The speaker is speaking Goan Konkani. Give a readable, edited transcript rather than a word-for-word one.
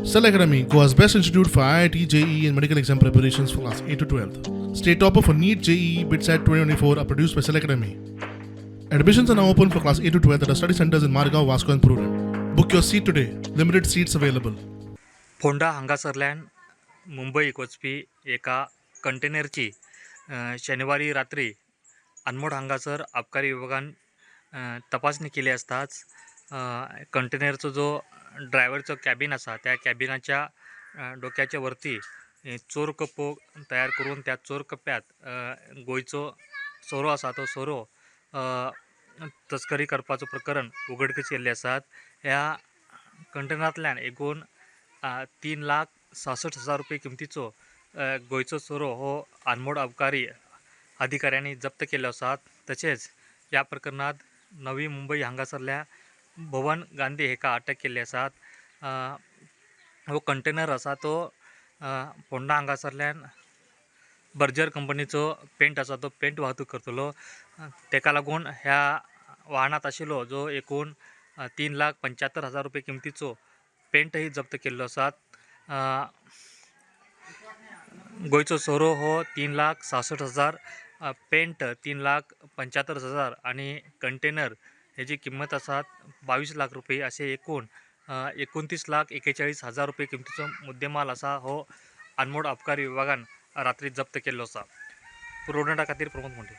Cell Academy, Goa's best institute for IIT, JEE, and medical exam preparations for class 8 to 12. State topper for NEET, JEE, BITSAT 2024 are produced by Cell Academy. Admissions are now open for class 8 to 12 at our study centers in Margao, Vasco, and Prudent. Book your seat today. Limited seats available. Ponda हांगासरल्यान मुंबईक वचपी एका कंटेनरची शनिवारी रात्री अनमोड हांगासर अबकारी विभागान तपासणी केली आसताच कंटेनरचो जो ड्रायव्हरचो कॅबीन आसा त्या कॅबिनाच्या डोक्याच्या वरती चोर कप्पो तयार करून त्या चोर कप्प्यांत गोंयचो सोरो आसा तो सोरो तस्करी करपाचो प्रकरण उघडकीस केल्लें आसात. ह्या कंटेनरांतल्यान एकूण 3,66,000 रुपये किमतीचो गोंयचो सोरो हो अनमोड अबकारी अधिकाऱ्यांनी जप्त केल्लो आसात. तशेंच ह्या प्रकरणांत नवी मुंबय हांगासरल्या भवन गांधी हेका अटक केल्ली आसात. हो कंटेनर आसा तो फोंडा हांगासरल्यान बर्जर कंपनीचो पेंट आसा तो पेंट वाहतूक करतलो. तेका लागून ह्या वाहनांत आशिल्लो जो एकूण 3,75,000 रुपये किमतीचो पेंटही जप्त केल्लो आसात. गोंयचो सोरो हो 3,66,000, पेंट 3,75,000 आनी कंटेनर हेजी किंमत आसा 22 लाख रुपये अशें एकूण 29,41,000 रुपये किमतीचो मुद्देमाल आसा हो अनमोड अबकारी विभागान रात्री जप्त केल्लो आसा. पुरवणा खातीर प्रमोद मुंडे.